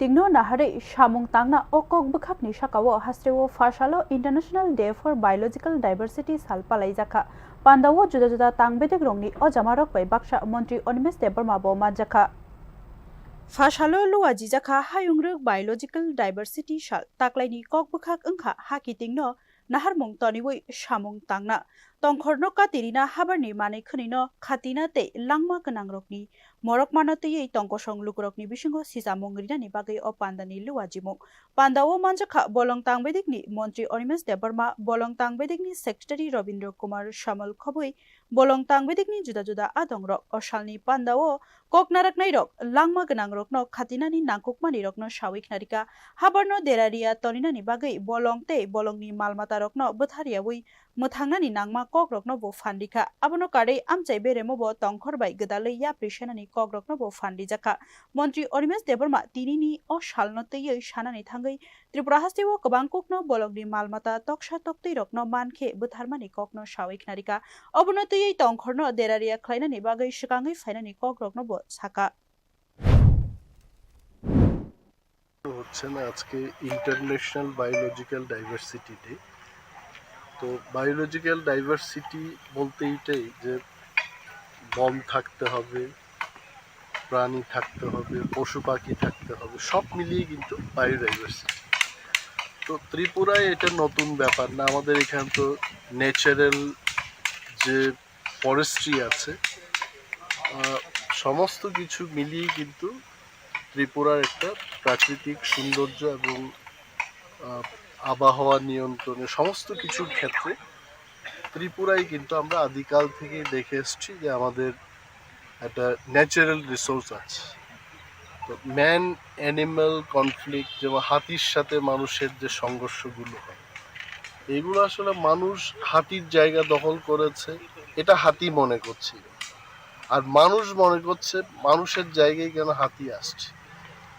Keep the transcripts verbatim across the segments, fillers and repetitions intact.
Tingno naharwi samung tangna o kok bwkhakni sakao hasteo phasalo International Day for Biological Diversity sal palaijakha. Pandao juda juda tang bedekrokni o jamarok bai baksa Montri Animesh Debbarma bo manjakha. Phasalo luajijakha hayungrwk Biological Diversity sal, taklaini kok bwkhak wngkha ha kitingno naharmung toniwi samung tangna, tongkhorno katirina, habarni manwi khwnwino khatina tei langma gwnangrokni morok mano twiwi tongkosong lukurokni bisingo sichamung rinani bagwi o pandani luajimung. Pandao manjakha bolong tangbedikni Montri Animesh Debbarma, bolong tangbedikni Secretary Robindra Kumar Samal khobwi bolong tangbedikni juda juda adongrok. O salni pandao kok naraknairok langma gwnangrokno khatinani nangkukmanirokno sawi khnarikha. Habarno deraria toninani bagwi bolong tei bolongni malmatarokno bwtharyawi mwthangnani nangma kokrokno bo phanrikha. Abono karwi amchai beremo bo tongkhor bai gwdalwi yapri senani kokrokno bo phanrijakha. Montri Animesh Debbarma tinini o salno twiwi sanani thangwi Tripura hasteo kwbang kokno bolongni malmata toksa toktwirokno mankhe bwtharmani kokno sawi khnarikha. Obono twiwi tongkhorno deraria khlainani bagwi swkangwi phainani kokrokno bo sakha. হচ্ছে না আজকে international biological diversity day. তো biological diversity বলতে এইটাই যে বন থাকতে হবে, প্রাণী থাকতে হবে, পশু পাখি থাকতে হবে, সব মিলিয়ে কিন্তু বায়োডাইভার্সিটি। তো ত্রিপুরায় এটা নতুন ব্যাপার না, আমাদের এখানে তো ন্যাচারাল যে ফরেস্ট্রি আছে, আহ, সমস্ত কিছু মিলিয়ে কিন্তু ত্রিপুরার একটা প্রাকৃতিক সৌন্দর্য এবং আহ, আবহাওয়া নিয়ন্ত্রণে সমস্ত কিছুর ক্ষেত্রে ত্রিপুরায় কিন্তু আমরা আদিকাল থেকেই দেখে এসেছি যে আমাদের একটা ন্যাচারাল রিসোর্স আছে। তো ম্যান অ্যানিম্যাল কনফ্লিক্ট, যেমন হাতির সাথে মানুষের যে সংঘর্ষগুলো হয়, এগুলো আসলে মানুষ হাতির জায়গা দখল করেছে, এটা হাতি মনে করছিল। আর মানুষ মনে করছে মানুষের জায়গায় কেন হাতি আসছে।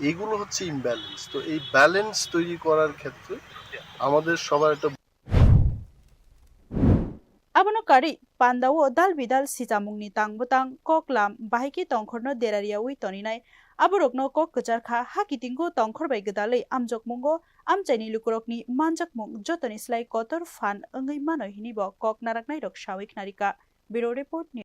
এগুলো হচ্ছে ইমব্যালেন্স। তো এই ব্যালেন্স তৈরি করার ক্ষেত্রে আমাদের সবার একটা Abono karwi pandao dal bidal sichamungni tang bwtang kok lam bahai khe tongkhorno derariawi toninai aborokno kok kwcharkha. Ha kitingo tongkhor bai gwdalwi amjokmungo amchaini lukurokni manjakmung jotoni slai kotor phan wngwi mano hinibo kok naraknairok sawi khnarikha. Bureau Report.